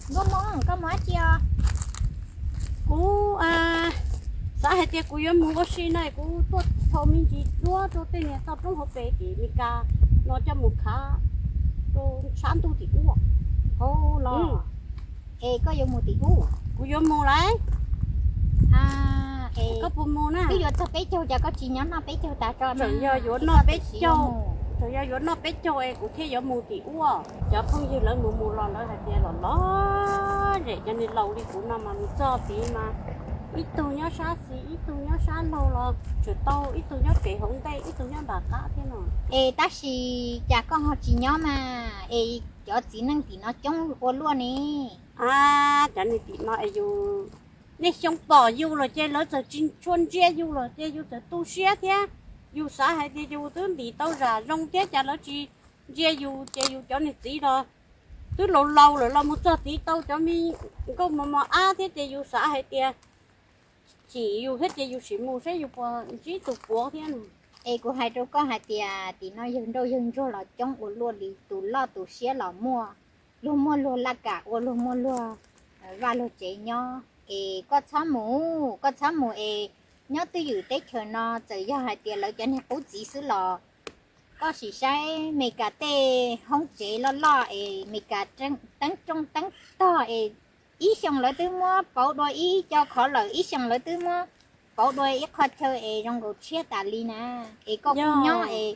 Nkauj Hmoob, koj mus dab tsi os? Kuv xav hais tias kuv yuav mus ua si no, kuv tuaj thau me ntsis duab rau tej niag toj roob hauv pes tim Mes Kas no coj mus khav rau sab ntuj tim ub. Los, es koj yuav mus tim ub? Kuv yuav mus lawm. Koj puas mus na? Twb yuav txog peb caug, cas koj tsis nyob noj peb caug tas tso? Tseem yog yuav noj peb caug, tseem yog yuav noj peb caug es kuv thiaj yuav mus tim ub. Cov phooj ywg lawv mus mus los lawv hais tias los los zem, cov niag laus li kuv no mas mus txog tid mas ib tug nyob sab xis, ib tug nyob sab laug los tseem tau, ib tug nyob pem hauv ntej, ib tug nyob nram qab thiab no. Es tab sis cas koj ho tsis nyob mas, es cov txiv neej tim no coob ua luaj ne. A, cov niag tim no es yus, niaj xyoo pom yus los ces lawv txawm tsis tshua ntsia yus los ces yus txawm tu siab thiab. Yus xav hais tias yus twb ntim tau zam zoo thiab cas lawv tsis ntsia yus, ces yus cov niag txiv los twb laus laus lawm los mus txog tid tau cov me nkauj mos mos ab thiab ces yus xav hais tias chim yus thiab ces yus sim mus saib yus puas ntsib tus puav thiab. Es kuv hais rau koj hais tias tim no yawg nrauj yawg ntsuag los coob ua luaj li, tus loj tus siab los muaj, luag muaj luag laj kam ua, luag muaj luag vaj luag tsev nyob. Es koj txhob mus, koj txhob mus es nyob twj ywm teb chaws no txawm yog hais tias lawv cov niag qub txiv xwb los koj sim saib Mes Kas tej hoob tsev loj loj es Mes Kas teeb rooj teeb tog es ib xyoos lawv twb muab pauv dua ib co khov lawm, ib xyoos lawv twb muab pauv dua ib qho chaw es zoo nkaus tshiab tas li na. Es koj kuj nyob es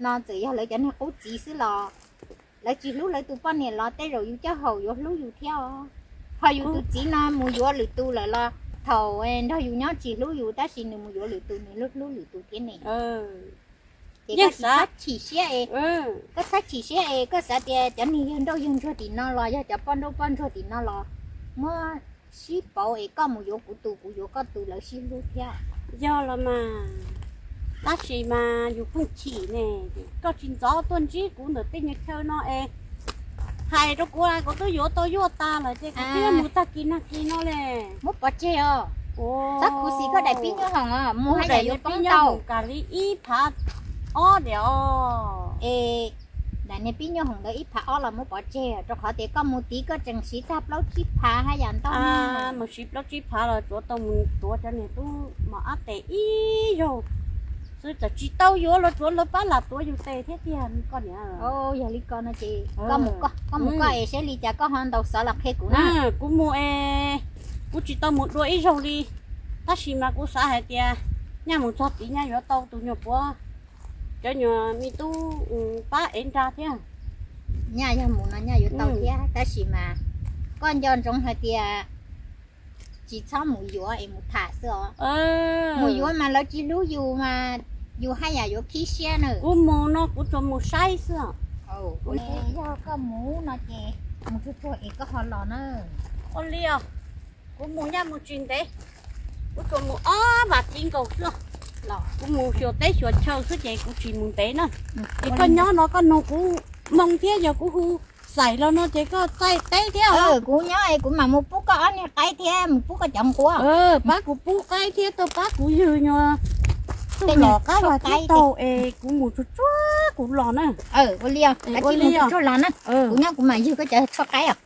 no txawm yog lawv cov niag qub txiv xwb los lawv tsis hlub lawv tus poj niam los tej zaum yus coj haum yuav hlub yus thiab os. Ho yus tus txiv no mus yuav lwm tus lawm los thaum nrog yus nyob tsis hlub yus tab sis nws mus yuav lwm tus nws hlub hlub lwm tus thiab ne. Ces koj txhob chim siab es, koj txhob chim siab es koj xav tias cov niag yawg nrauj yawg ntsuag tim no los yog cov poj nrauj poj ntsuag tim no los muab sib pauv es koj mus yuav kuv tus kuv yuav koj tus lawv sib hlub thiab. Yog los mas, tab sis mas yus pheej chim ne, koj tsis ntxov tuaj ntsib kuv ntawm tej nyuag chaw no es hais rau kuv, kuv twb yuav tau yuaj tas lawm ces kuv twb yuav mus tag kis nag kis no li. Muab pov tseg os. Txhob khuv xim koj daim pib nyuj hoom os, mus haj yam yuav poob tau. Kam li ib phav ob diam os. Es daim niag pib nyuj hoom ntawd ib phav ob los muab pov tseg rau qhov tias koj mus tid koj tseem siv tag plaub tsib phav haj yam ntau. Mus siv plaub tsib phav los tsuav tau mus tuav cov niag tub mos ab tes ib zaug xwb, txawm tsis tau yuav los tsuav lawv pab lam tuav yus tes thiab tiag koj niam. Yog li ko no ces koj mus koj, koj mus koj es saib li cas koj ho ntaus xov los qhia kuv na. Kuv mus es kuv tsis tau mus dua ib zaug li, tab sis mas kuv xav hais tias nyaj mus txog tid nyaj yuav tau tus nyuag puav, cov nyuag me tub pab ev nra thiab. Nyaj yog mus no nyaj yuav tau thiab tab sis mas koj nco ntsoov hais tias tsis txhob mus yuav es mus tham xwb os. Mus yuav mas lawv tsis hlub yus mas yus haj yam yuav khib siab na. Kuv mus no kuv tsuas mus saib xwb. Yog koj mus no ces mus tsuag tsuag es koj ho los na. Ua li os, kuv mus nyaj mus tsis ntev, kuv tsuas mus ob vas thiv nkaus xwb. Kuv mus xyuas teb xyuas chaw xwb ces kuv tsis mus ntev na. Es koj nyob no koj nug kuv moo thiab yog kuv hu xais los no ces koj txais teb thiab. Kuv nyob es kuv mam mus pub koj ob niag qaib thiab mus pub koj cov nquab. Pab kuv pub qaib thiab tuaj pab kuv ywg nyuag tuj los qab vas thiab taug es kuv mus tsuag tsuag kuv los na. Ua li os, ua li os, los na. Kuv nyob kuv mam ywg koj cov tshuaj qaib os.